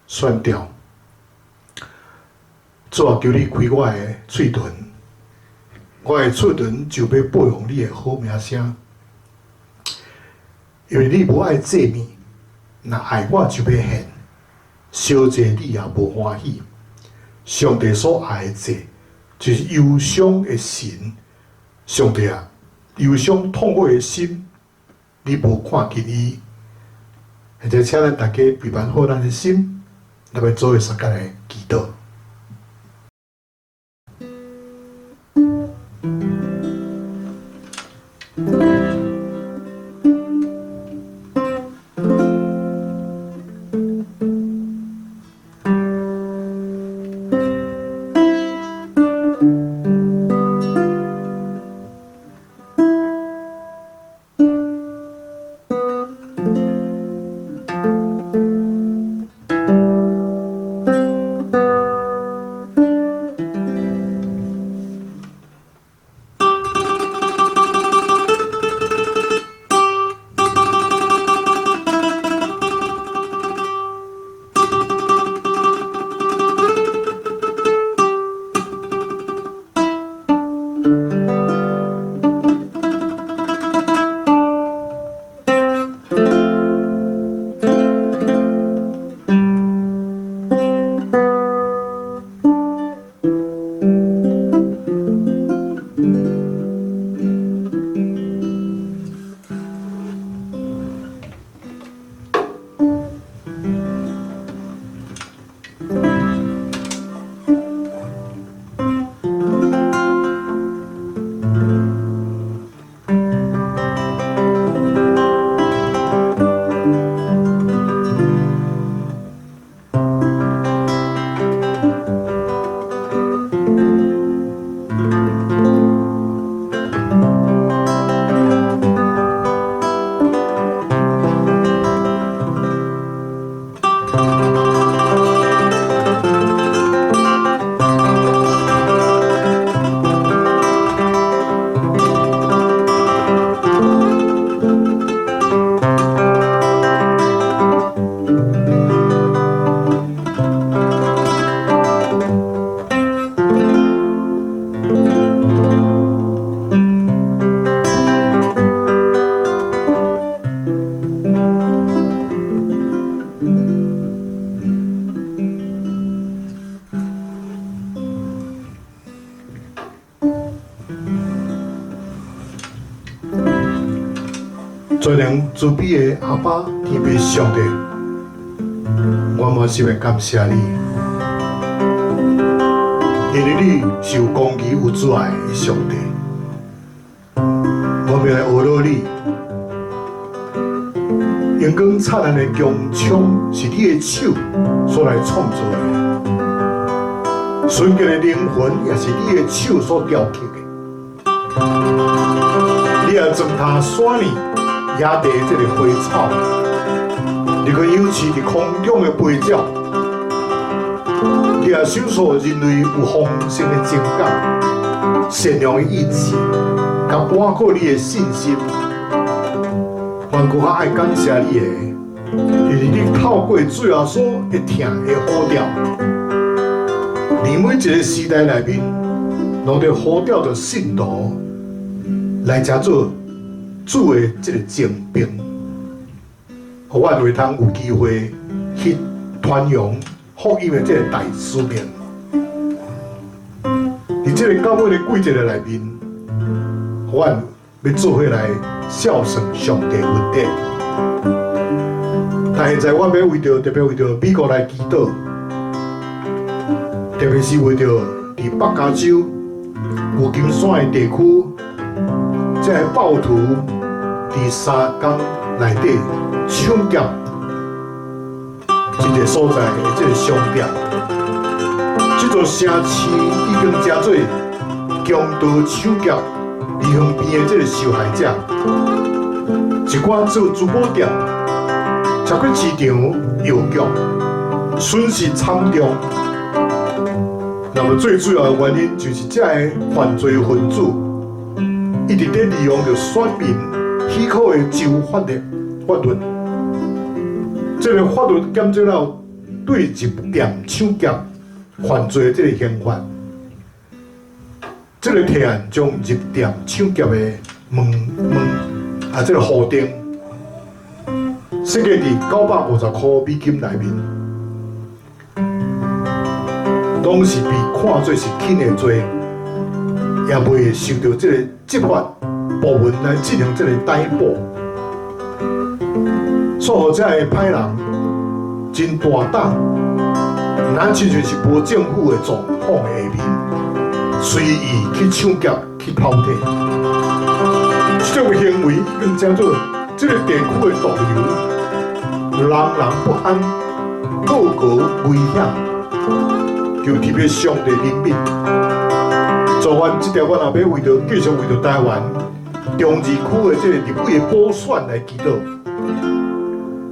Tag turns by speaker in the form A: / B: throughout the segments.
A: 选调，主啊，求你开我的喙唇，我的喙唇就欲播扬你的好名聲。因為你無愛祭物，若愛我就欲獻，燒祭你也無歡喜。上帝所愛的祭，就是憂傷的神。上帝啊，憂傷痛悔的心，你無看輕伊。現在請咱大家備辦好咱的心，來欲做相共來祈禱。全能慈悲的阿爸天父上帝，我滿心的感謝你，因為你是有公義、有慈愛的上帝。我欲來學落你，榮光燦爛的穹蒼是你的手所來創造的，純潔的靈魂也是你的手所雕刻的。你也裝他山裡野地這個花草，你閣養飼佇空中的飛鳥，你也賞賜人類有豐盛的情感、善良的意志，佮倚靠你的信心。我閣較愛感謝你的，就是你透過主耶穌的疼的呼召，佇每一個時代內面，攏佇呼召著信徒來遮做主的這個精兵，予阮會通有機會去傳揚福音的這個大使命。佇這個教會的季節的內面，阮欲做伙來孝順上帝恩典。但現在我欲為著特別為著美國來祈禱，特別是為著佇北加州舊金山的地區，這个暴徒佇3工內底搶劫一个所在的這个商店，這座城市已經成做強盜搶劫離園邊的這个受害者，一寡做珠寶店、超級市場、藥局，損失慘重。那麼最主要的原因就是這个犯罪分子一直佇利用著選民許可的州法的法律，這个法律減少了對入店搶劫犯罪的這个刑罰。這个提案將入店搶劫的門門啊，這个戶頂設計佇950塊美金內面，攏是被看做是輕的罪，也袂受著這个執法部門來進行這个逮捕。所以這个歹人真大膽，毋但親像是無政府的狀況下面，隨意去搶劫、去偷提，這種行為已經成做這個地區的毒瘤，人人不安，個個危險，求特別上帝憐憫。昨晚這條我若欲為著繼續為著台灣中二區的這個立委的補選來祈禱，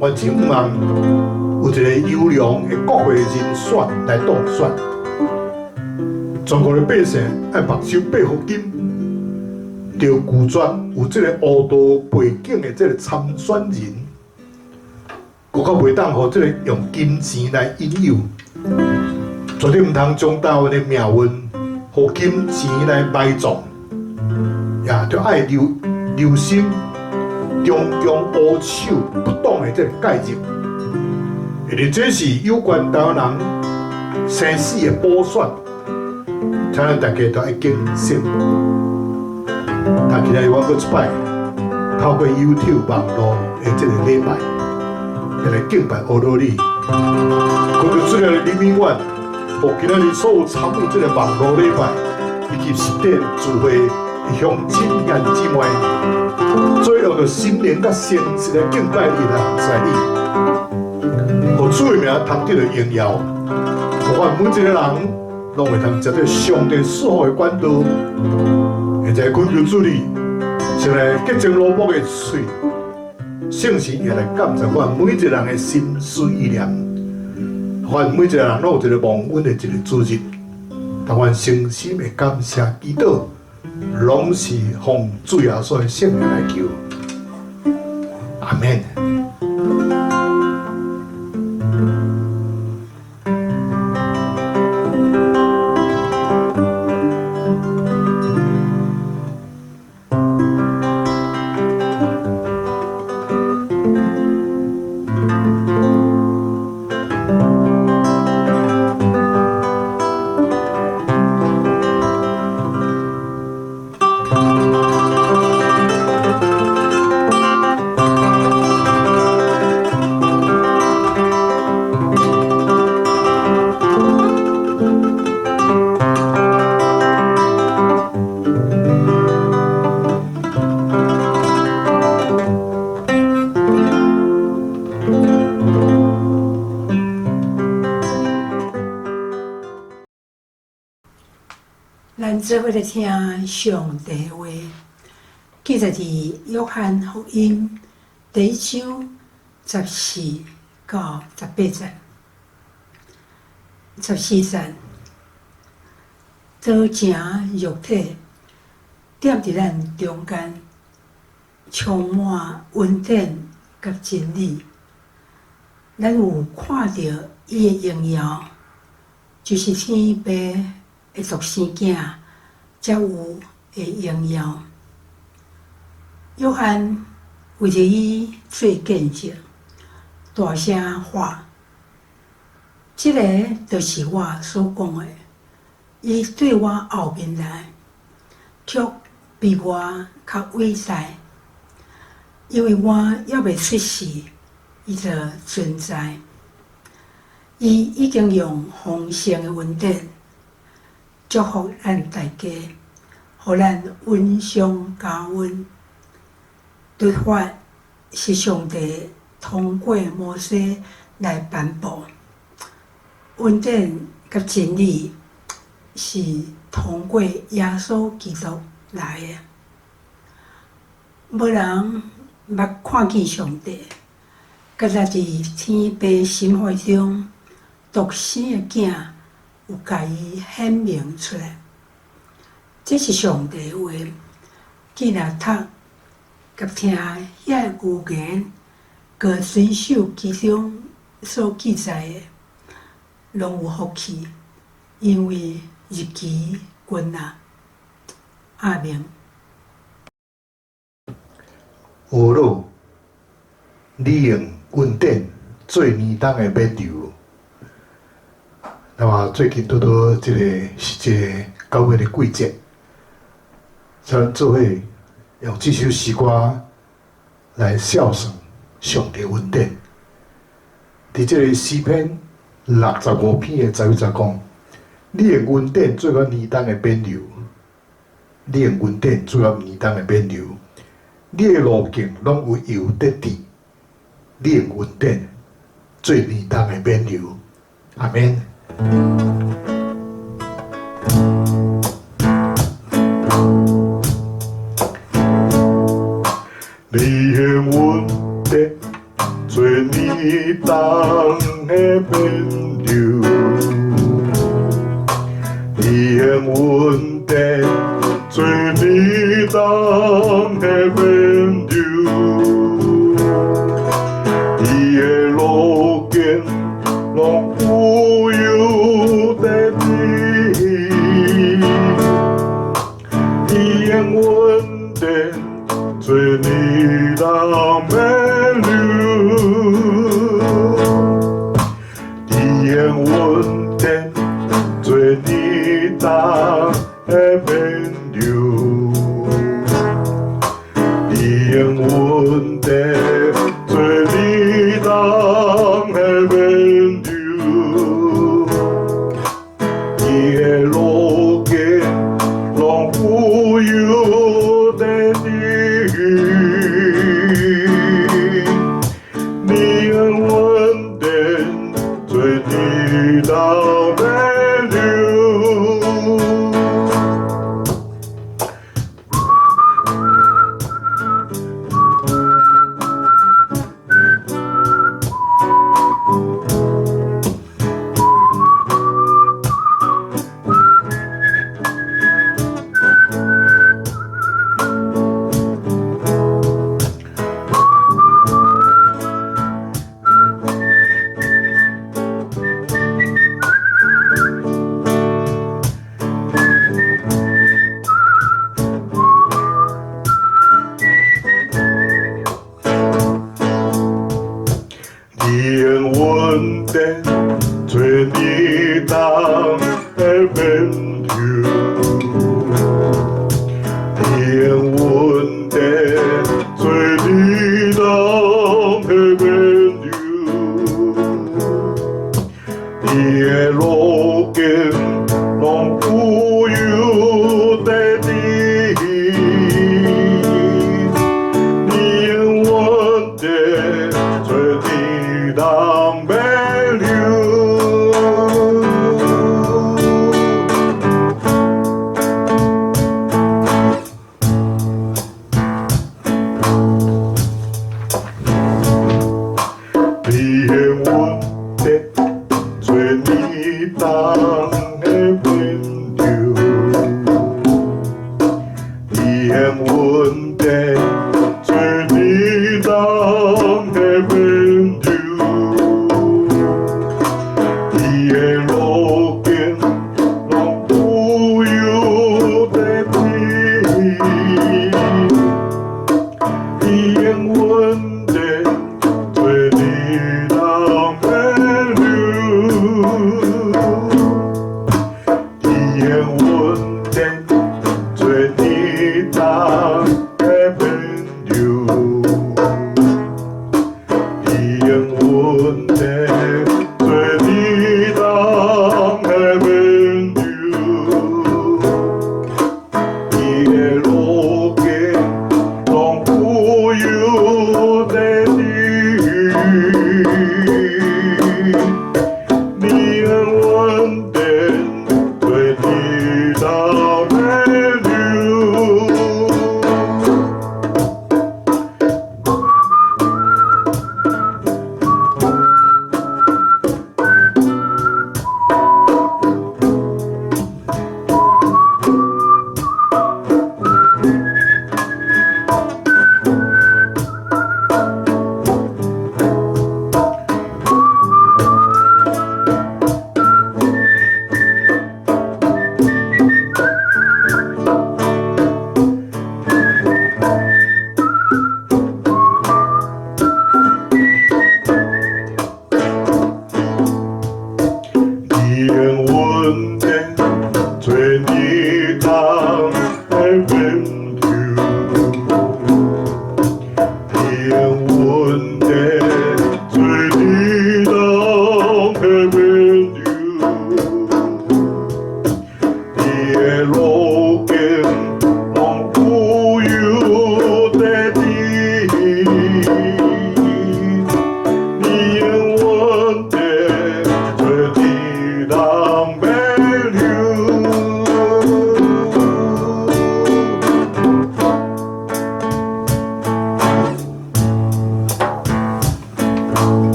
A: 阮真向望有一個優良的國會人選來當選。全國的百姓愛目睭八福金，著拒絕有這個黑道背景的這個參選人，閣較袂當予這個用金錢來引誘，絕對毋通將台灣的命運予金錢來埋葬，也著愛留留心中共烏手不當的這個介入，因為這是有關台灣人生死的補選。請咱大家都愛謹慎。但今日我閣一擺透過 YouTube 網路的這個禮拜，來敬拜阿羅你。懇求主來憐憫阮，予今仔日所有參與這個網路禮拜以及實體聚會的鄉親兄弟姊妹，做用著心靈佮誠實來敬拜你來服侍你，予主的名通得著榮耀，予阮每一個人。攏會通食著上帝賜福的管道。現在懇求主你，先來潔淨羅卜的喙，聖神也來監察阮每一個人的心思意念，阮每一個人攏有一個蒙恩的一個主日，但阮誠心的感謝祈禱，攏是奉主耶穌的聖名來求，阿們。
B: 咱做伙來聽上帝話，記載佇約翰福音第一章14到18節。14節，道成肉體，踮佇咱中間，充滿恩典佮真理。咱有看著伊的榮耀，就是天父的獨生囝才有的榮耀。約翰為著伊做見證，大聲喊：這个就是我所講的，伊對我後面來，卻比我較偉大，因為我猶未出世，伊就存在。伊已經用豐盛的恩典祝福咱大家，予咱恩上加恩。律法是上帝通過摩西來頒布，恩典佮真理是通過耶穌基督來的。無人捌看見上帝，敢若佇天父心懷中獨生的囝有共伊顯明出來。這是上帝的話，既若讀佮聽遐個預言，閣遵守其中所記載的，攏有福氣，因為日期近啊。阿明。
A: 呵咾，你用恩典做年冬的勉留。那麼最近拄拄這個是一個九月的季節，咱做伙用這首詩歌來數算上帝恩典。佇這個詩篇65篇的十一節講：你用恩典做我年冬的勉留，你用恩典做我年冬的勉留，你的路徑攏有油得治，你用恩典做年冬的勉留。阿們。你用恩典做年冬的勉留，你用恩典做年冬的勉留，你的路徑攏有油得治，你用恩典做年冬勉留，你用恩典做年冬的勉留，你用恩典做年冬的勉留，你的路徑攏有油得治，你用恩典做年冬勉留。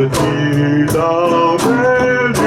A: 天堂的流。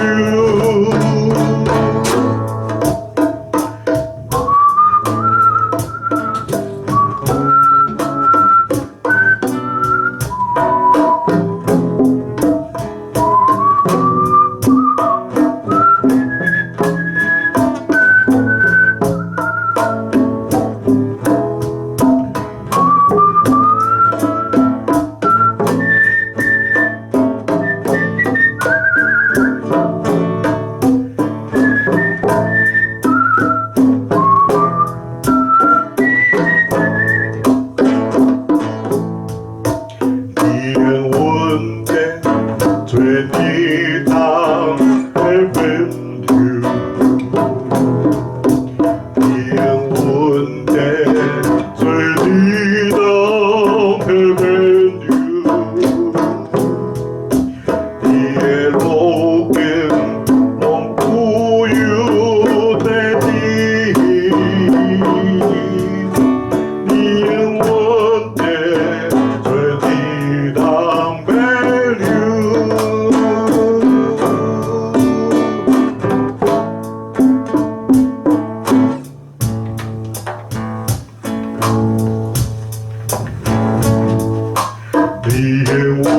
A: 你的恩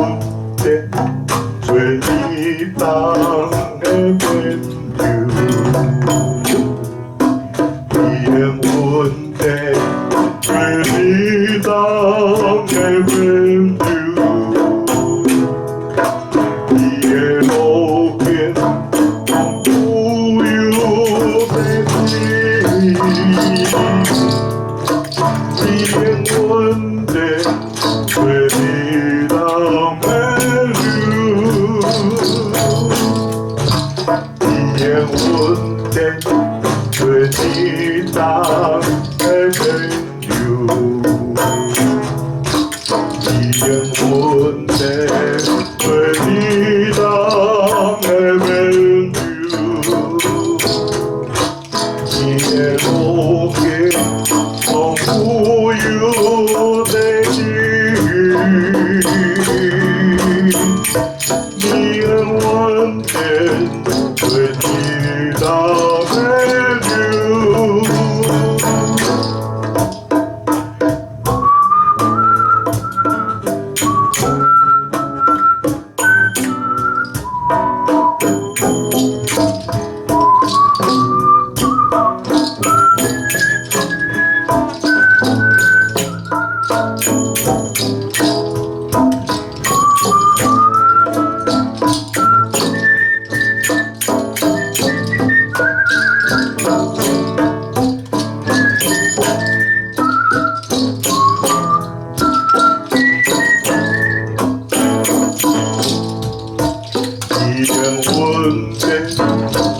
A: 典做天堂的朋友，你的恩典做天堂的朋友，你的路径拢有得知，你的恩典做天堂朋友。你的恩典做天堂的朋友，你的恩典做天堂的朋友，你的路径拢有得知，你的恩典做天堂朋友，你的恩典做天堂的朋友，你的恩典做天堂的朋友，你的路径拢有得知，你的恩典做天堂朋友。你的恩典做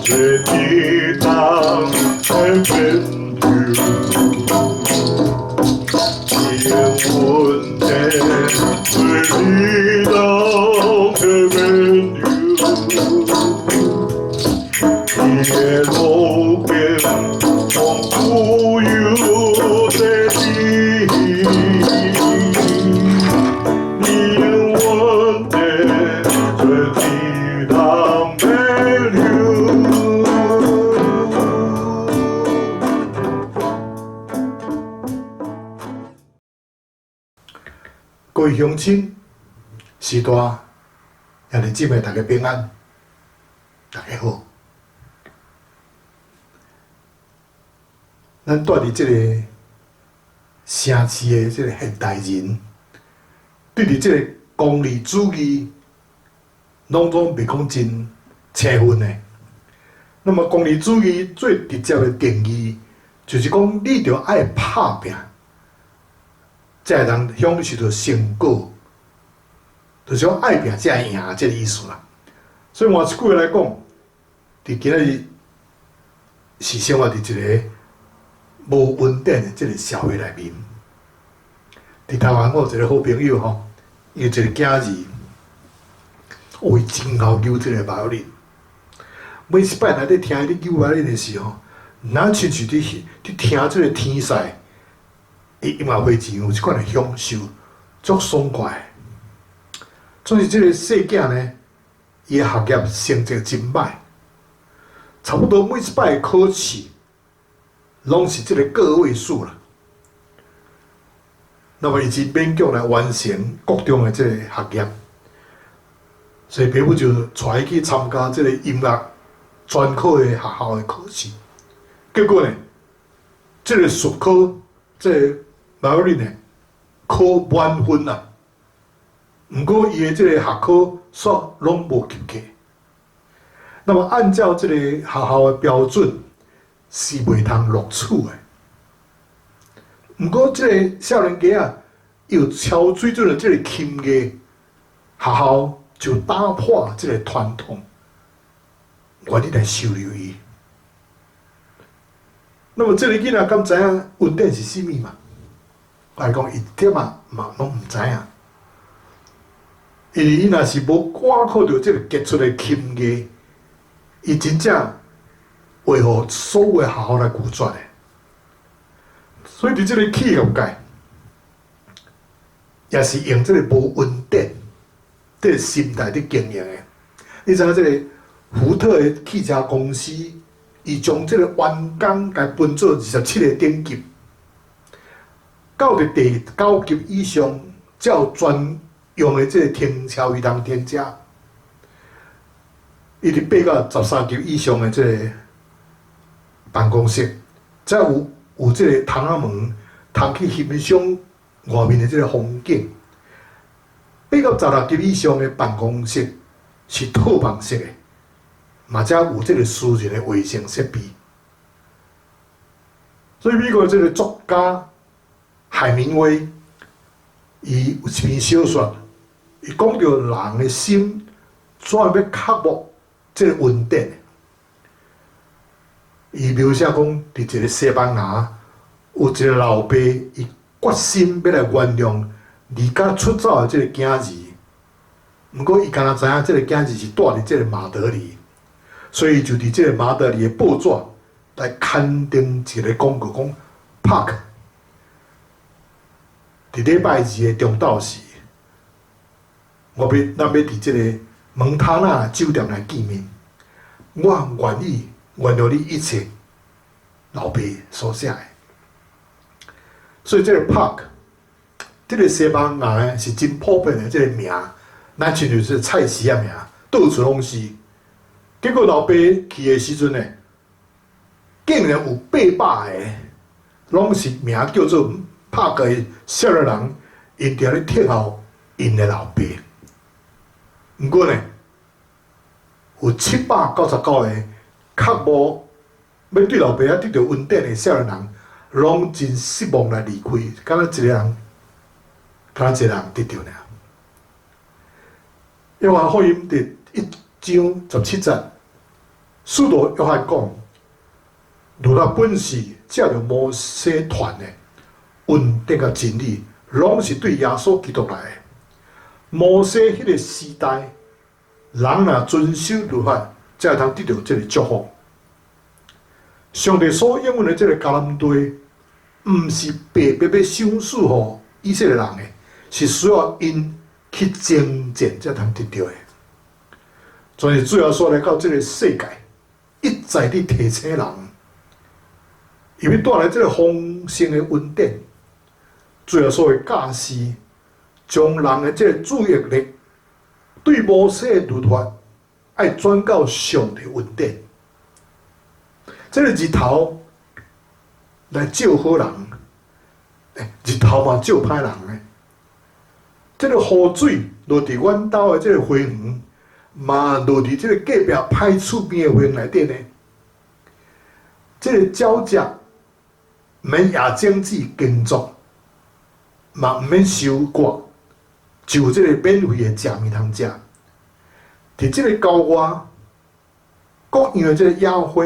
A: 天堂的朋友，你的恩典做天堂的朋友，你的路径拢有得知，你的恩典做天堂朋友。各位乡亲、时代、兄弟姊妹，大家平安，大家好。咱住佇這個城市的這個現代人，對佇這個功利主義，攏總袂講真青分的。那麼功利主義最直接的定義，就是講你著愛拍拚，才會當享受著成果，就是講愛拚才會贏這個意思啦。所以換一句話來講，佇今仔日是生活佇一個無恩典的這個社會內面。佇台灣，我有一個好朋友吼，伊有一個囝兒，哦，伊真𠢕扭這個 violin。每一擺若咧聽伊咧扭 violin 的時候，若親像佇聽這個天籟的音樂會前有這款的享受，足爽快的。總是這个細囝呢，伊的學業成績真䆀，差不多每一擺考試，攏是這个個位數啦。那麼伊真勉強來完成國中的這個學業，所以爸母就帶伊去參加這个音樂專科的學校的考試。結果呢，這個術科，這個 violin 呢，考滿分啊！毋過伊的這個學科煞攏無及格。那麼按照這個學校的標準，是袂通錄取的。毋過這個少年家仔，有超水準的這個琴藝，學校就打破這個傳統，願意來收留伊。那麼這個囡仔敢知影恩典是啥物嘛？我來講，一點仔嘛攏毋知影。因為伊若是無趕考著這個傑出的琴藝，伊真正會予所有的學校來拒絕的。所以佇這個企業界，也是用這個無恩典這個心態佇經營的。你知影這個福特的汽車公司，伊將這個員工共分做27個等級，到佇第九級以上，才有專用的這個停車位通停車。伊佇8到13級以上的這個辦公室，才有這個窗仔門，通去欣賞外面的這個風景。8到16級以上的辦公室是套房式的，嘛才有這個私人的衛生設備。所以美國這個作家海明威，伊有一篇小說，伊講著人的心怎樣欲渴慕這個恩典。伊描寫講，佇一個西班牙有一個老爸，伊決心欲來原諒離家出走的這個囝兒。毋過伊敢若知影這個囝兒是住佇這個馬德里，所以就佇這個馬德里的報紙來刊登一個廣告，講 Park 佇禮拜二的中晝時，咱欲佇這個蒙塔納酒店來見面，我願意原諒你一切，老爸所寫的。所以這個 Park，這個西班牙呢是真普遍的這個名，咱親像是菜市仔名，到處攏是。結果老爸去的時陣呢，竟然有800個，攏是名叫做 Park 的少年人，𪜶佇遐咧等候𪜶的老爸。毋過呢，有799個較無欲對老爸遐得著恩典的少年人，攏真失望來離開，敢若一個人，敢若一個人得著爾。約翰福音第1章17節，使徒約翰講：律法本是藉著摩西傳的，恩典佮真理，攏是對耶穌基督來的。摩西彼個時代，人若遵守律法，才會通得著這个祝福。上帝所應允的這个迦南地，毋是白白欲賞賜予以色列人的，是需要𪜶去征戰才通得著的。所以主耶穌來到這个世界，一再佇提醒人，伊欲帶來這个豐盛的恩典。主耶穌的教示，將人的這个注意力對摩西的律法，愛轉到上帝恩典。這个日頭來照好人，日頭嘛照歹人的。這个雨水落佇阮兜的這个花園，嘛落佇這個隔壁歹厝邊的花園內底呢。這个鳥隻毋免夜種子耕作，嘛毋免收割，就有這个免費的食物通食。佇這个郊外，各樣的這個野花，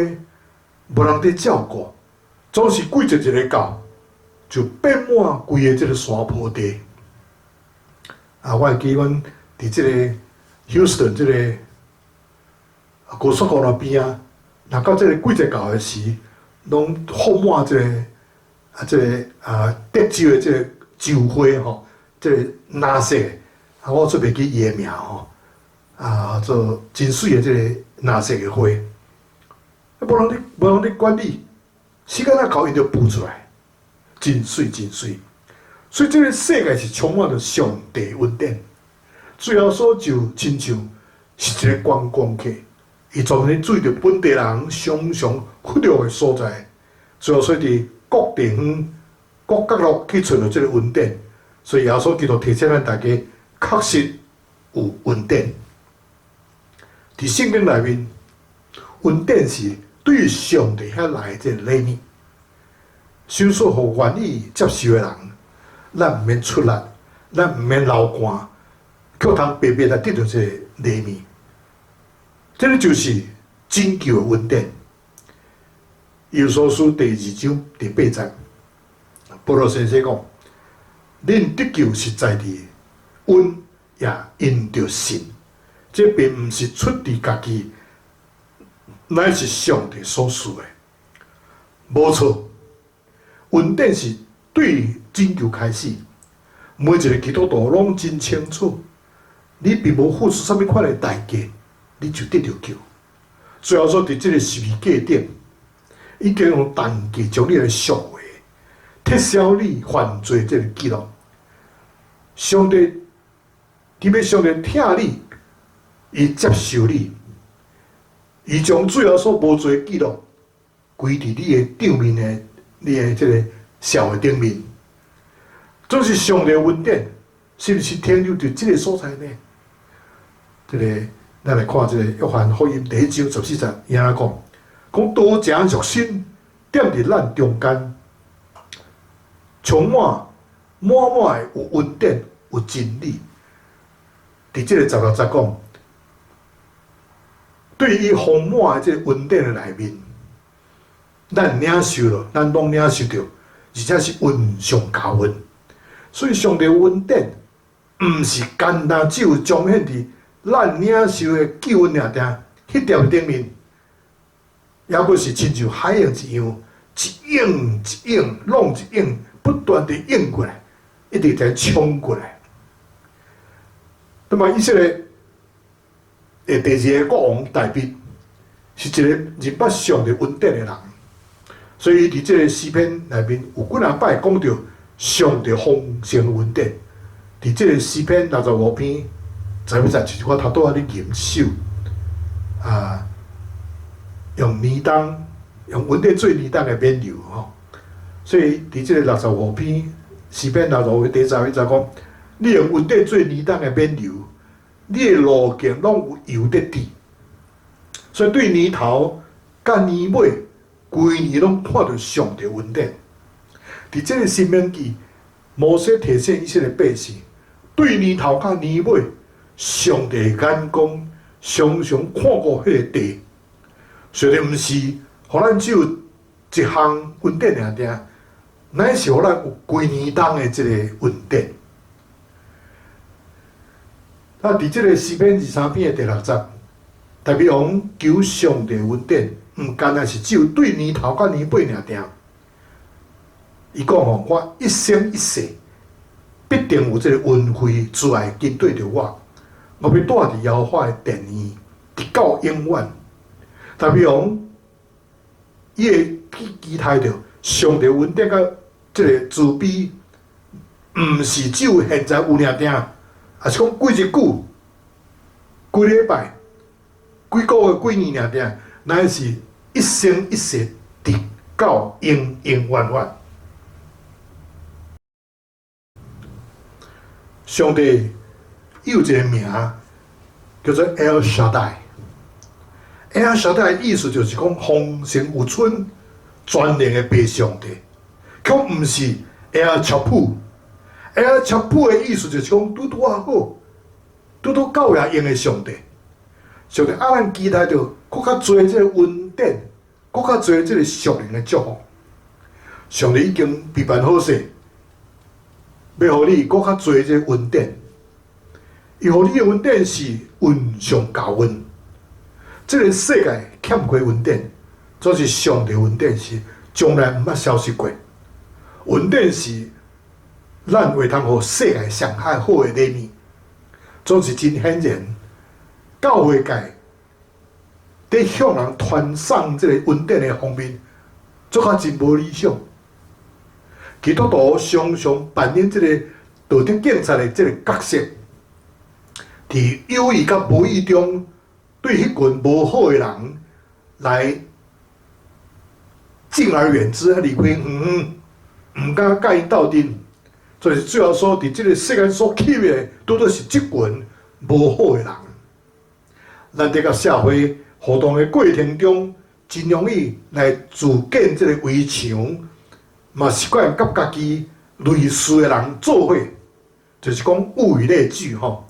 A: 無人佇照顧，總是季節一个到，就變滿規個這個山坡地。啊，我會記阮佇這個 Houston 這個高速公路邊仔，若到這個季節到的時，攏覆滿這個啊，這個啊德州的這個州花吼，這個藍色的，啊，我做袂記伊的名吼，啊，做真媠的這个藍色的花，啊，無人咧管理，時間仔到伊就浮出來，真媠真媠。所以這个世界是充滿著上帝恩典。主耶穌就親像是一个觀光客，伊專門注意著本地人常常忽略的所在。主耶穌佇各地方、各角落去揣著這个恩典，所以耶穌基督提醒咱大家，確實有恩典。佇聖經內面，恩典是對上帝遐來的這个禮物，賞賜予願意接受的人，咱毋免出力，咱毋免流汗，卻通白白來得著這个禮物。這个就是拯救的恩典。以弗所書第二章第八節，保羅先生講：恁得救是在佇恩，也因著信。這並毋是出佇家己，乃是上帝所賜的。無錯，恩典是對拯救開始。每一個基督徒攏真清楚，你並無付出啥物款的代價，你就得著救。主耶穌佇這個十字架頂，已經用重價將你來贖回，撤銷你犯罪這個記錄。上帝，特別上帝疼你，伊接受你，伊將主耶穌無罪記錄歸佇你的帳面的，你的這個數的頂面。總是上帝恩典，是毋是停留佇這個所在呢？這個，咱來看這個約翰福音第一章十四節，伊按怎講？講道成肉身，踮佇咱中間，充滿滿滿的有恩典，有真理。佇這個十六節講，對於豐滿的這個恩典的內面，咱領受了，咱攏領受著，而且是恩上加恩。所以上帝恩典，毋是單單只有彰顯佇咱領受的救恩爾定，彼條頂面，抑閣是親像海湧一樣，一湧一湧，浪一湧，不斷地湧過來，一直在衝過來。那麼以色列的第二個國王大衛，是一個認捌上帝恩典的人，所以佇這個詩篇內面有幾若擺講著上帝豐盛的恩典。佇這個詩篇六十五篇，十一節就是我頭拄仔咧吟首啊，用年冬用恩典做年冬的免油吼。所以佇這個六十五篇詩篇六十五篇第十一節講，你用恩典做年冬的免油，你的路徑攏有油佇滴。所以對年頭佮年尾，規年攏看著上帝恩典。佇這個申命記，摩西提醒以色列百姓，對年頭佮年尾，上帝眼光常常看顧彼個地。上帝毋是予咱只有一項恩典爾定，乃是予咱有規年冬的這個恩典。啊，佇這個詩篇二三篇的第六節，大衛王求上帝恩典，毋干焦是只有對年頭佮年尾爾定。伊講吼，我一生一世必定有這個恩惠慈愛跟綴著我，我欲蹛佇耶和華的殿院，直到永遠。大衛王伊會去期待著上帝恩典佮這個慈悲，毋是只有現在有爾定，抑是講過一久、幾禮拜、幾個月、幾年爾定，乃是一生一世，直到永永遠遠。上帝伊有一個名叫做 El Shaddai。El Shaddai 的意思就是講豐盛有春、全能的父上帝，卻毋是 El Chapo。El Chapo 的意思就是講拄拄仔好、拄拄夠也用的上帝。上帝愛咱期待著閣較濟這個恩典，閣較濟這個屬靈的祝福。上帝已經備辦好勢，欲予你閣較濟這個恩典。伊予你的恩典是恩上加恩。這個世界欠缺恩典，總是上帝恩典是從來毋捌消失過。恩典是咱會通予世界上較好的禮物。總是真顯然，教會界佇向人傳送這个恩典的方面，做較真無理想。基督徒常常扮演這个道德警察的這个角色，佇有意佮無意中，對彼群無好的人來敬而遠之，離開遠遠，毋敢佮𪜶鬥陣。所以主耶穌佇這个世間所吸的，拄拄是這群無好的人。咱佇佮社會互動的過程中，真容易來自建這个圍牆，嘛習慣佮家己類似的人做伙，就是講物以類聚吼。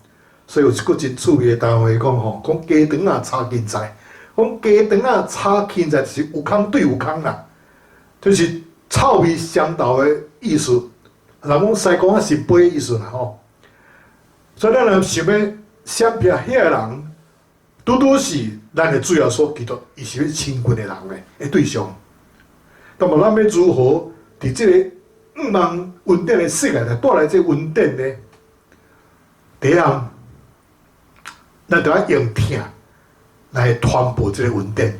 A: 所以有一句真趣味的台灣話講吼，講雞腸仔炒芹菜，講雞腸仔炒芹菜就是有空對有空啦，就是臭味相投的意思。人講師公仔是杯的意思啦吼。所以咱若想欲閃避彼个人，拄拄是咱的主耶穌基督，伊是欲親近的人的對象。那麼咱欲如何佇這个向望恩典的世界來帶來這个恩典呢？第一項，咱著愛用疼來傳播這个恩典。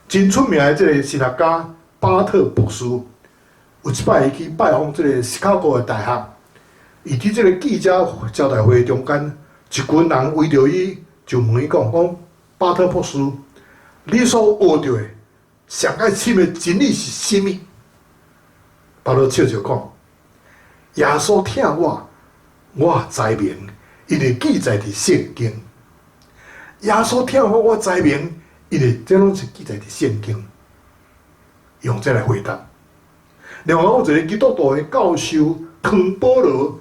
A: 真出名的這个神學家巴特博士，有一擺伊去拜訪這个芝加哥的大學，伊佇這个記者招待會中間，一群人圍著伊就問伊講：講巴特博士，你所學著的上愛深的真理是啥物？巴特笑笑講：耶穌疼我，我知明，因為記載佇聖經。耶穌疼我，我知明，因為這攏是記載佇聖經。用這來回答。另外有一个基督徒的教授康保羅，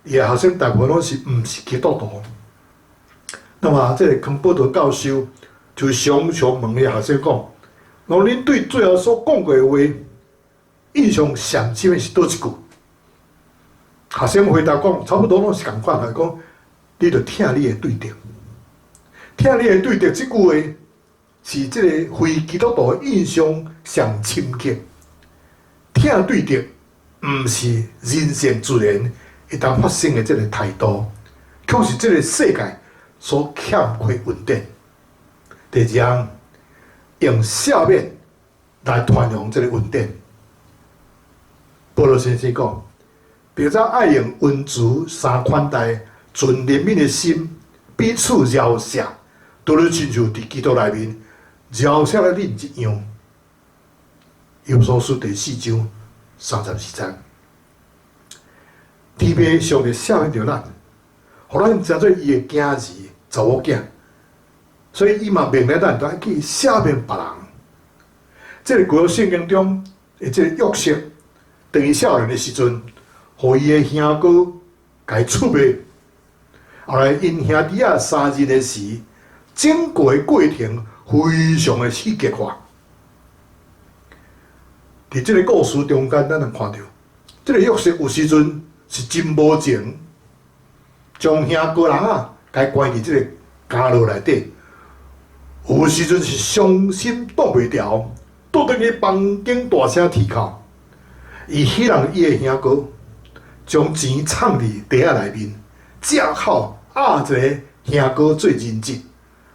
A: 伊的學生大部分攏是毋是基督徒。那麼這个康保羅教授就常常問伊學生講：講恁對主耶穌講過的話，印象上深的是佗一句？學生回答講，差不多攏是仝款，來講，你著疼你的對敵，疼你的對敵這句話是這个非基督徒印象上深刻。疼對敵，毋是人性自然會當發生的這个態度，卻是這个世界所欠缺恩典。第二項，用赦免來傳揚這个恩典。保羅先生講，並且愛用恩慈相款待，存憐憫的心，彼此饒赦，拄拄親像佇基督內面饒赦了恁一樣。以弗所書第四章三十二節，天父上帝赦免著咱，予咱成做伊的囝兒、查某囝，所以伊嘛命令咱，著愛去赦免別人。這个舊約聖經中的這个約瑟，當伊少年的時陣，予伊的兄哥共伊出賣。後來𪜶兄弟仔相認的時，整個的過程非常的戲劇化。佇這个故事中間，咱能看著，這个約瑟有時陣是真無情，將兄哥人仔共伊關佇這个監牢內底；有時陣是傷心擋袂牢，倒轉去房間大聲啼哭。伊戲弄伊的兄哥，將錢藏佇袋仔內面，借口押一个兄哥做人質，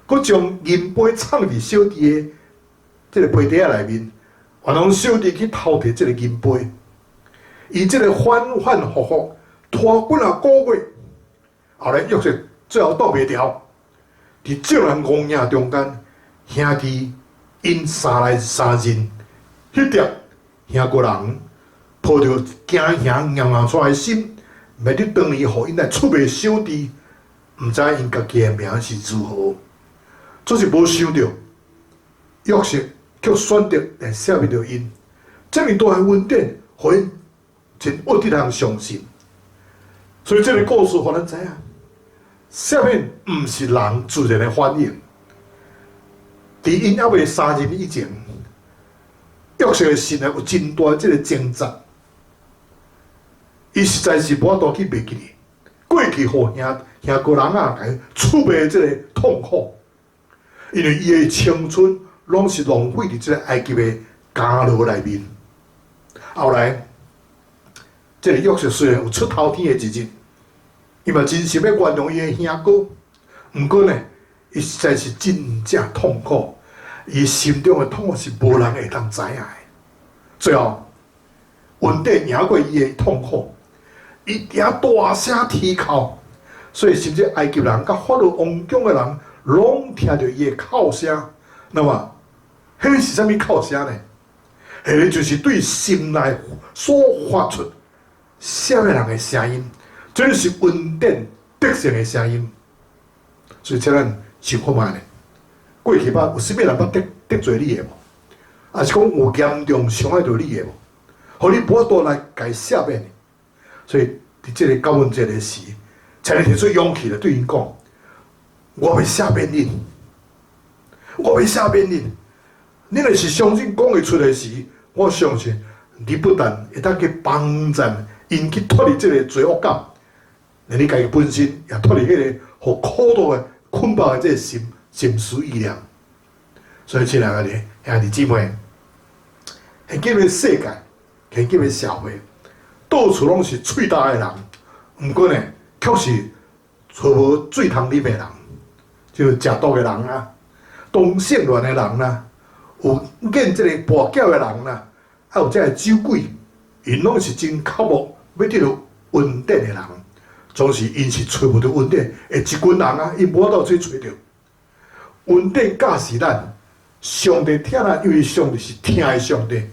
A: 閣將銀杯藏佇小弟的這个皮袋仔內面。原來小弟去偷提這个銀杯，伊這个反反覆覆拖幾若個月，後來約瑟最後擋袂牢，佇眾人戇影中間，兄弟𪜶三來相認，彼粒兄哥人抱著驚嚇硬硬出來的心，面對當年予𪜶來出賣小弟，毋知𪜶家己的名是如何，總是無想著約瑟卻選擇來赦免著𪜶，這麼大的恩典，予𪜶真惡得通相信。所以這个故事予咱知影，赦免毋是人自然的反應。佇𪜶猶未相認以前，約瑟的心內有真大的這个掙扎，伊實在是無法度去袂記得過去予兄兄哥人仔共伊出賣這个痛苦，因為伊的青春攏是浪費佇這个埃及的監牢內面。後來，這个約瑟雖然有出頭天的一日，伊嘛真心欲原諒伊的兄哥，毋過呢，伊實在是真正痛苦，伊心中的痛苦是無人會當知影的。最後，恩典贏過伊的痛苦，伊佇遐大聲啼哭，所以甚至埃及人佮法老王宮的人攏聽著伊的哭聲。那麼，彼是啥物哭聲呢？彼个就是對心內所發出啥物人的聲音，這是恩典得勝的聲音。所以，請咱想看覓咧？過去捌有啥物人捌得罪你的無？抑是講有嚴重傷害著你的無？予你無法度來共伊赦免？所以，佇這個感恩節的時，請你提出勇氣來對𪜶講：我欲赦免恁，我欲赦免恁。你若是相信講會出的時，我相信你不但會當去幫助𪜶去脫離這个罪惡感，連你家己本身也脫離彼个予苦毒的捆綁的這个心思意念。所以，親愛的兄弟姊妹，現今的世界，現今的社會，到處攏是喙焦的人，毋過呢，卻是揣無水通啉的人，就食毒的人啊，同性戀的人啦，有演這个跋筊的人啦，還有這个酒鬼，𪜶攏是真渴慕欲得著恩典的人，總是𪜶是揣無著恩典的一群人啊，𪜶無法度去揣著恩典教示咱，上帝疼咱，因為上帝是疼的上帝，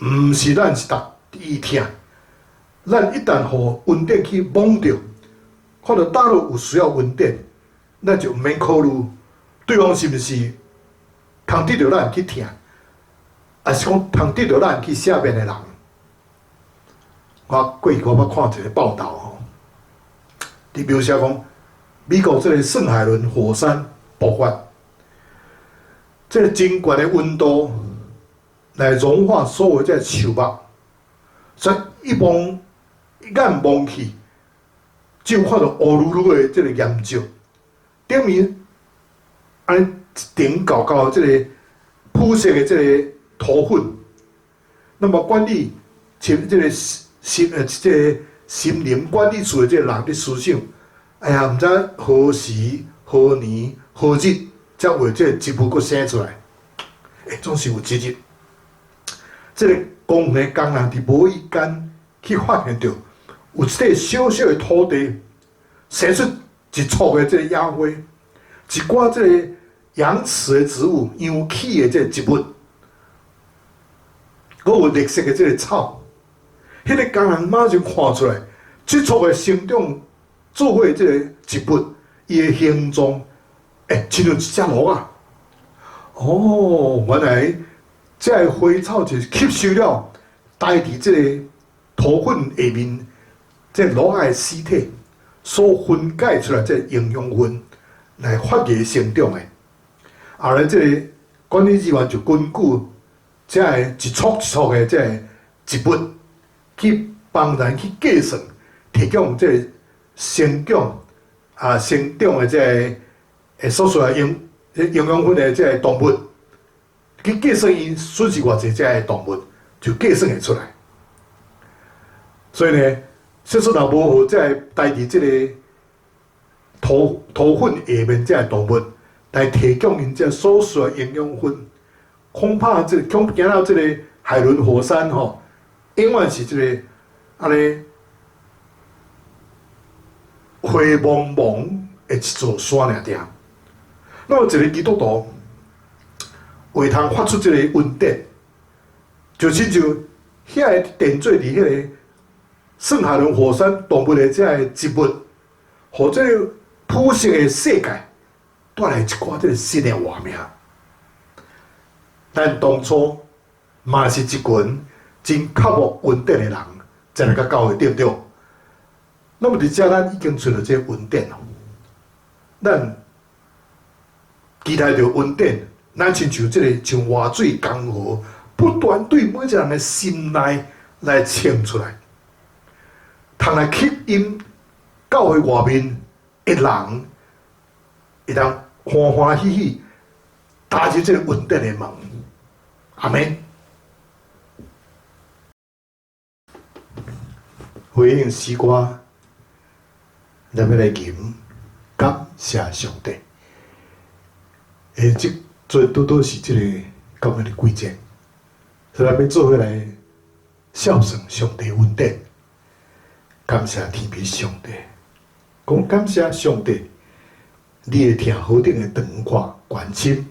A: 毋是咱是逐伊疼。咱一旦予恩典去摸著，看著佗落有需要恩典，咱就毋免考慮對方是毋是通得著咱去疼，抑是講通得著咱去赦免的人。我過去我捌看一个報導吼，佇描寫講美國這个聖海倫火山爆發，這个真懸的溫度來融化所有這个樹木，所以一望一眼望去，只有看著烏嚕嚕的這个岩石，頂面按呢一層厚厚這个膚色的這个塗粉，那麼管理這個這个森林管理處的這个人佇思想，哎呀，毋知何時何年何日才有這个植物閣生出來，欸，總是有一日，這个公園的工人佇無意間去發現著有一塊小小的土地生出一簇的這个野花，一寡這个羊齒的植物、羊齒的這个植物，閣有綠色的這个草。彼个工人馬上看出來，這簇的生長做伙這个植物，伊的形狀，欸，親像一隻鹿仔。哦，原來這个花草就是吸收了待佇這个塗粉下面，這个鹿仔的屍體所分解出來這个營養分來發芽生長的。後來這个管理人員就根據這个一簇一簇的這个植物，去幫咱去計算，提供這个生長的這个所需要營養分的這个動物，去計算𪜶損失偌濟這个動物，就計算會出來。所以呢，說說若無予這个待佇這个塗粉下面這个動物來提供𪜶這所需的營養分，恐怕這個恐驚到這个海倫火山吼，永遠是這个按呢灰茫茫的一座山爾爾。那麼一个基督徒會通發出這個恩典，就親像遐个點綴佇彼个聖海倫火山動物的這个植物，予這个普世的世界帶來一寡這个新的活命。咱當初嘛是一群真渴慕恩典的人，才來到教會，對毋對？那麼佇遮咱已經揣著這个恩典囉，咱期待著恩典，咱親像這个像活水江河，不斷對每一個人的心內來衝出來，通來吸引教會外面的人，會當歡歡喜喜踏入這个恩典的門。阿們。回應詩歌，咱欲來吟感謝上帝。這陣拄拄是這个咁樣的季節，所以咱欲做伙來孝順上帝恩典，感謝天父上帝。講感謝上帝，你的疼何等的長闊寬深，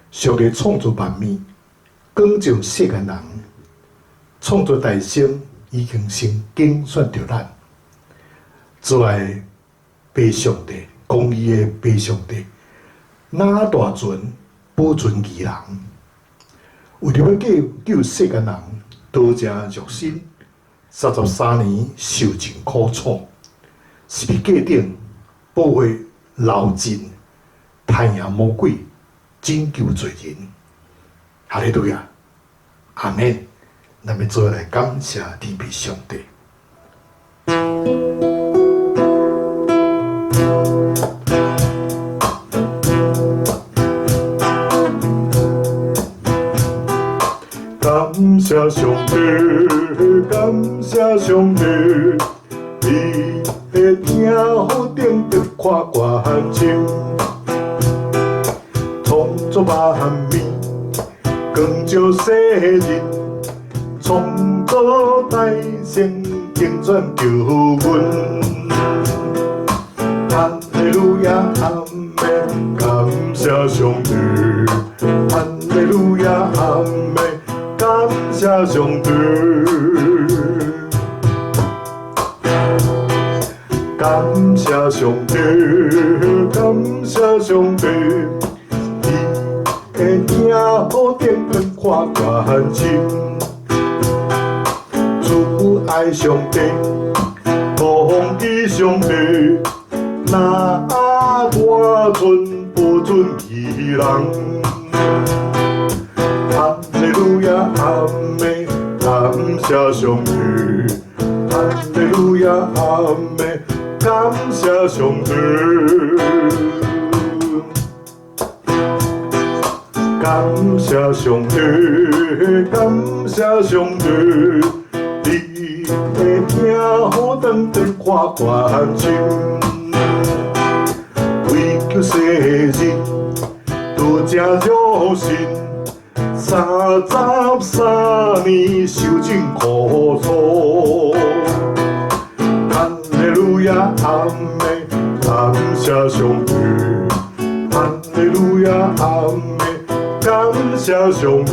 A: 上帝創造萬物，光照世間人，創造大生已經先揀選著咱，做愛父上帝，公義的父上帝，拿大船保存義人，為著欲救救世間人，道成肉身，33年受盡苦楚，十字架頂寶血流盡，刣贏魔鬼，拯救罪人。哈利路亞，阿們。咱欲做伙來感謝天父上帝。感謝上帝，感謝上帝，你的疼何等長闊寬深，創造萬物，光照世人，創造大成，揀選救阮。哈利路亞，阿們，感謝上帝。哈利路亞，阿們，感謝上帝。感謝上帝，感謝上帝，你的疼何等長闊寬深，主愛上帝，公義上帝，拿大船保存義人。哈利路亞，阿們，感謝上帝。哈利路亞，阿們，感謝上帝。感謝上帝，感謝上帝，你的疼何等長闊寬深，為救世人，道成肉身，33年受盡苦楚。哈利路亞，阿們，感謝上帝。哈利路亞，阿們，感謝上帝。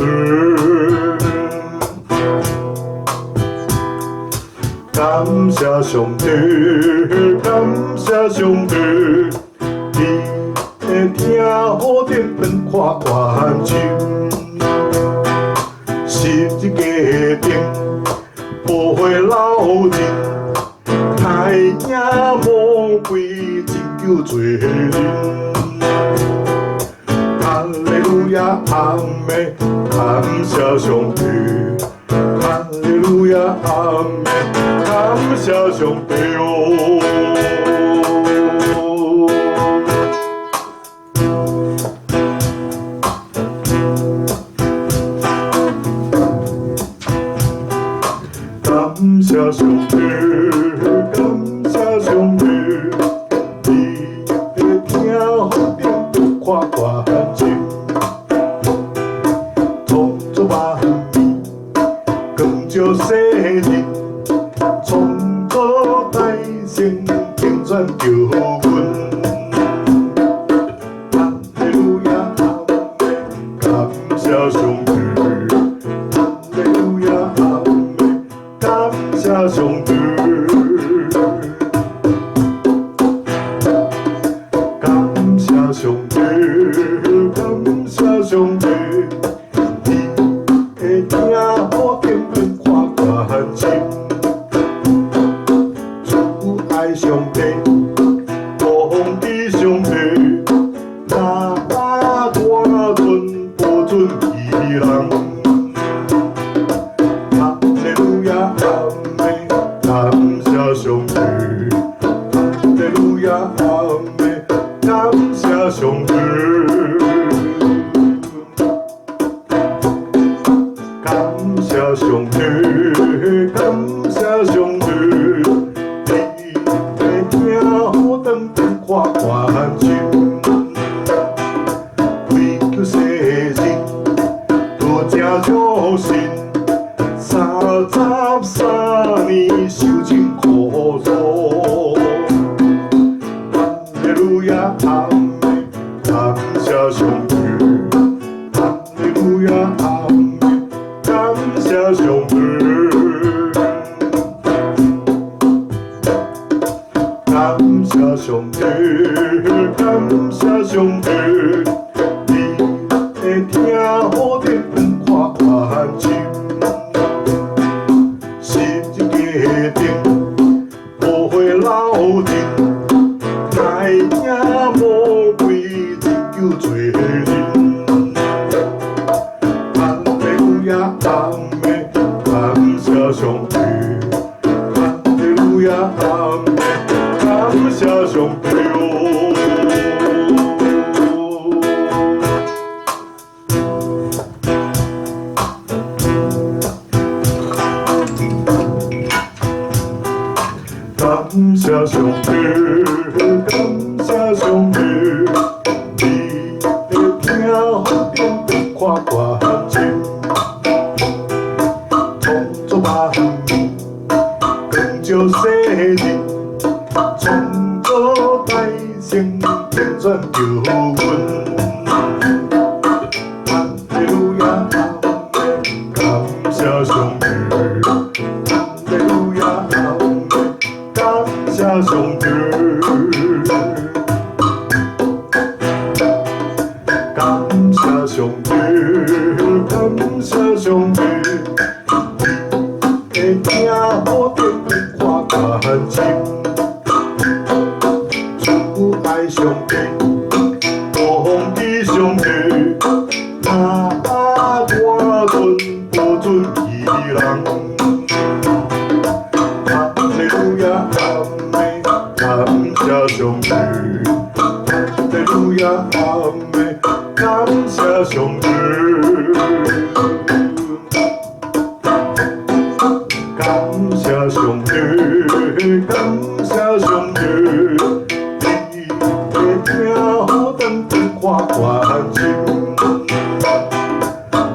A: 感謝上帝，感謝上帝，你的疼何等長闊寬深，十字架頂寶血流盡，刣贏魔鬼，拯救罪人。哈利路亞，阿們，感謝上帝。哈利路亞，阿們，感謝上帝哦。感謝上帝，感謝上帝，你的疼何等長闊寬深，創造萬物，光照世人，創造大成，揀選救阮。哈利路亞，阿們，感謝上帝。哈利路亞，阿們，感謝上帝。感謝上帝，感謝上帝，你的疼何等長闊寬深，主愛上帝，公義上帝，拿大船保存義人。哈利路亞，阿們，感謝上帝。哈利路亞，阿們，感謝上帝。謝上帝，哈利路亞阿們，感謝上帝。感謝上帝，感謝上帝，你會聽好天看關心，十字架頂無血流盡，來贏魔鬼拯救罪人。哈利路亞阿們，感謝上帝，哈利路亞阿們，感謝上帝哦。感謝上帝，感謝上帝，你會聽好天看關心，創造萬物，光照世人，創造大聖天選救阮。哈利路亞阿們，感謝上帝，哈利路亞阿們，感謝上帝。感謝上帝，感謝上帝，你會聽好天看關心，主愛上帝，王的上帝，那我尊不准伊人。哈利路亞阿們，感謝上帝，哈利路亞阿們，感謝上帝。感謝上帝，感謝上帝，你會聽好天看關心，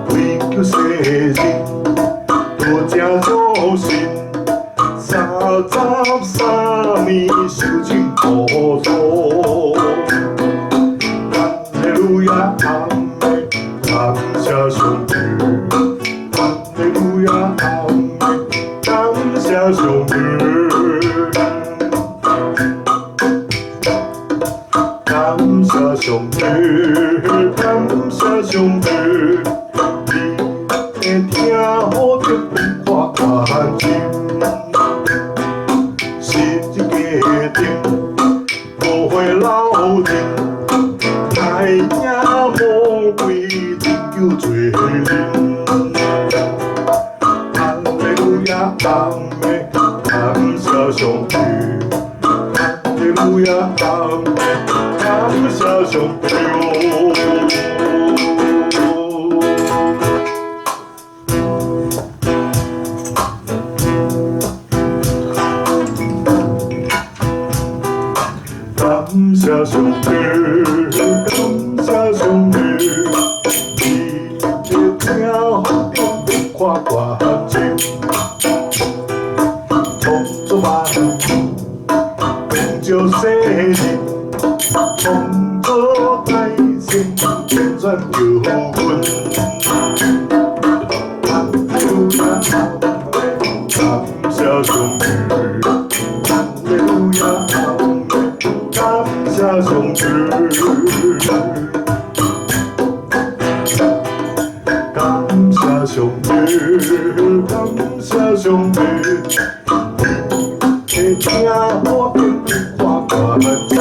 A: 為救世人，多正相信，33年受盡苦楚。哈利路亞阿們，感謝上帝，哈利路亞阿們，感謝上帝。感謝上帝，感謝上帝，你會聽好天看關心，十字架頂無血流盡，來贏魔鬼拯救罪人。哈利路亞阿們，感謝上帝，哈利路亞阿們，感謝上帝哦。感謝上帝，感謝上帝，你會聽好天看關心，創造萬物，光照世人，創造大聖天選救阮。哈利路亞阿們，感謝上帝，哈利路亞阿們，感謝上帝。感謝上帝，感謝上帝，你會聽好天看關心，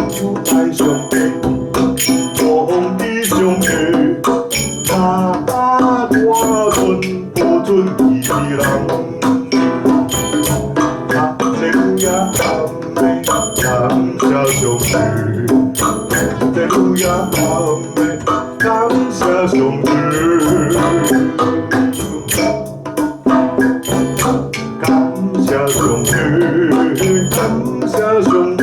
A: 主愛上帝，王的上帝，那我尊不准伊人。哈利路亞阿們，感謝上帝，哈利路亞阿們，感謝上帝。感謝上帝，感謝上帝，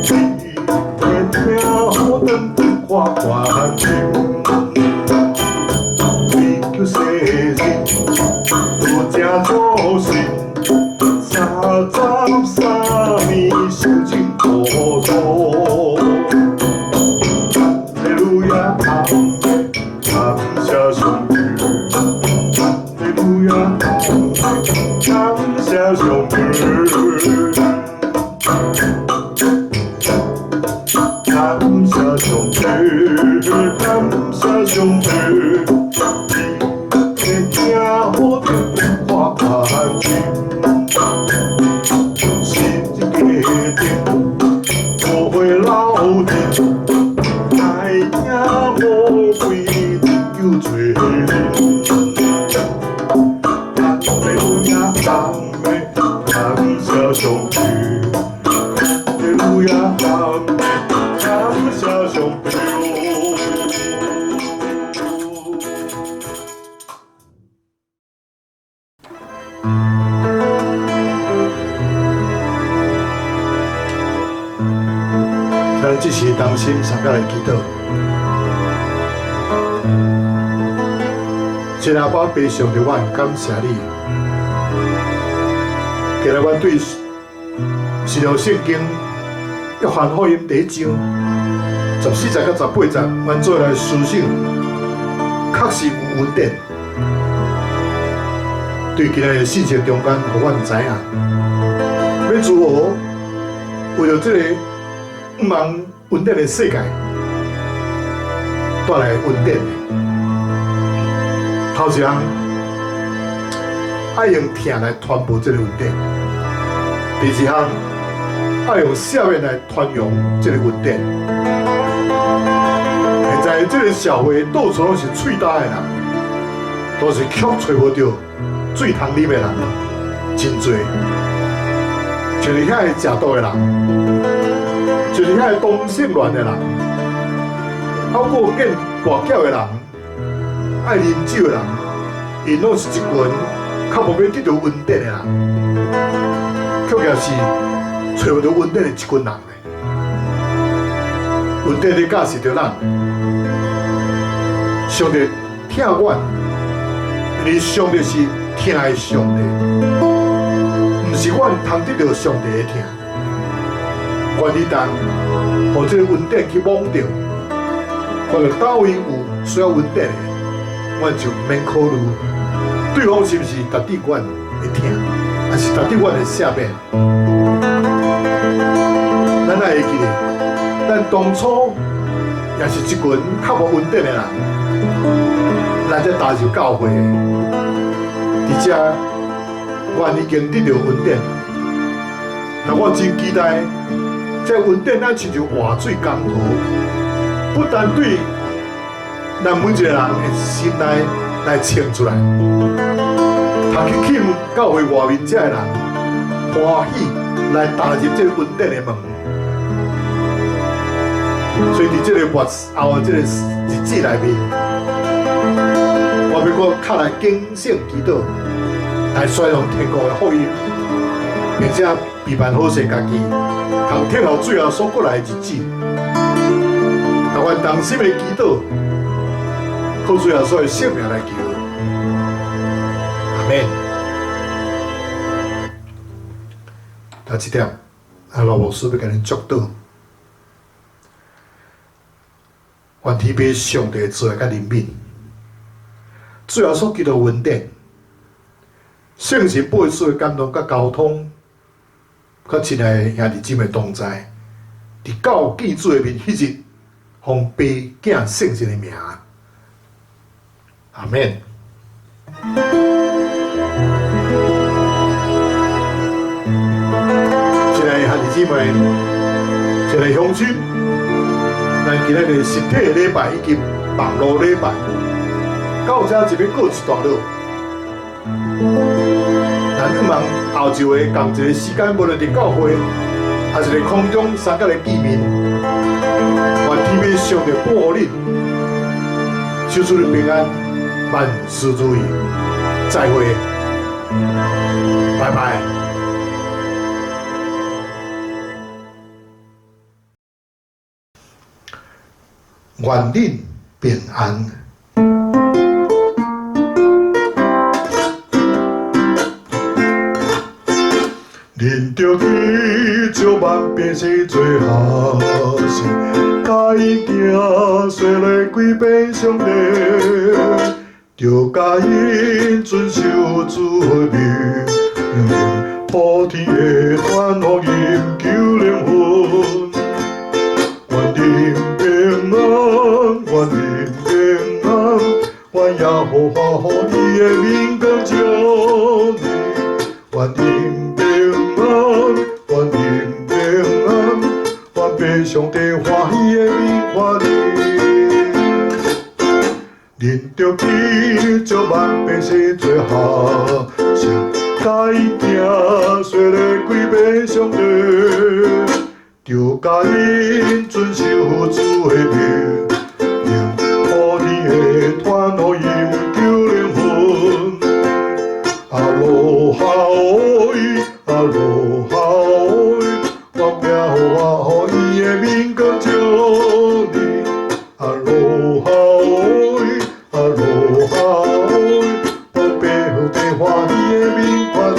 A: 你會聽好天看關心，為救世人，多正相信，33年受盡苦楚。感謝上帝。咱這時同心相佮來祈禱。親愛的爸上帝，我很感謝你。今日我對新約聖經約翰福音第一章14節到18節，阮做來思想，確實有恩典。對今日的信息中間，予阮知影，欲如何為著這個毋茫恩典的世界帶來恩典。頭一項，愛用疼來傳播這個恩典；第二項，愛用赦免來傳揚這個恩典。現在這個社會到處攏是喙焦的人，都是卻揣無著水通啉的人，真濟。就是遐個食毒的人，就是遐個同性戀的人，還有見跋筊的人，愛啉酒的人，𪜶攏是一群較無欲得著恩典的人，卻也是揣無著恩典的一群人。恩典咧教示著咱，上帝疼阮，因為上帝是疼的上帝，毋是阮通得著上帝的疼。願意當予這個恩典去摸著，看著佗位有需要恩典的，阮就毋免考慮對方是毋是值得阮的疼，還是值得阮的赦免。咱愛會記得，咱當初也是一群較無恩典的人，咱才踏入教會的。佇遮，阮已經得著恩典。但我真期待，這恩典咱親像活水江河，不但對咱每一個人的心內來衝出來，通去吸引教會外面遮的人歡喜來踏入這個恩典的門。所以佇這個末後的這個日子內面，我欲閣較來警醒祈禱，來宣揚天國的福音，並且備辦好勢家己，通聽候主耶穌閣來的日子。讓阮同心的祈禱，靠主耶穌的聖名來求，阿們。頭一點，阿羅牧師欲共恁祝禱，願天父上帝慈愛佮憐憫，主耶穌基督恩典，聖神保惠師的感動佮交通，佮親愛的兄弟姊妹同在，直到見主的面彼日，奉父子聖神的名，阿們。親愛的兄弟姊妹，親愛的鄉親，咱今日的實體的禮拜以及網路禮拜，到這就欲告一段落。咱向望後晝的仝一个時間，無論佇教會，抑是佇空中相佮來見面，願天父上帝保護恁，求主你平安，萬事如意，再會，拜拜。願恁平安。
C: 恁著去招萬百姓做學生，共𪜶行洗禮歸予上帝，著教𪜶遵守主的命令，普天的傳福音救靈魂。願恁平安，願恁平安，願耶和華予伊的面光照你，願恁平安，願恁平安，願父上帝歡喜的面看你。恁著去招萬百姓做學生，共𪜶行洗禮歸予上帝，著著佮𪜶遵守主的命令，普天的傳予伊有救靈魂。阿羅哈伊，阿羅哈伊，願耶和華予伊的明光照你。阿羅哈伊，阿羅哈伊，願白白歡喜的面看你。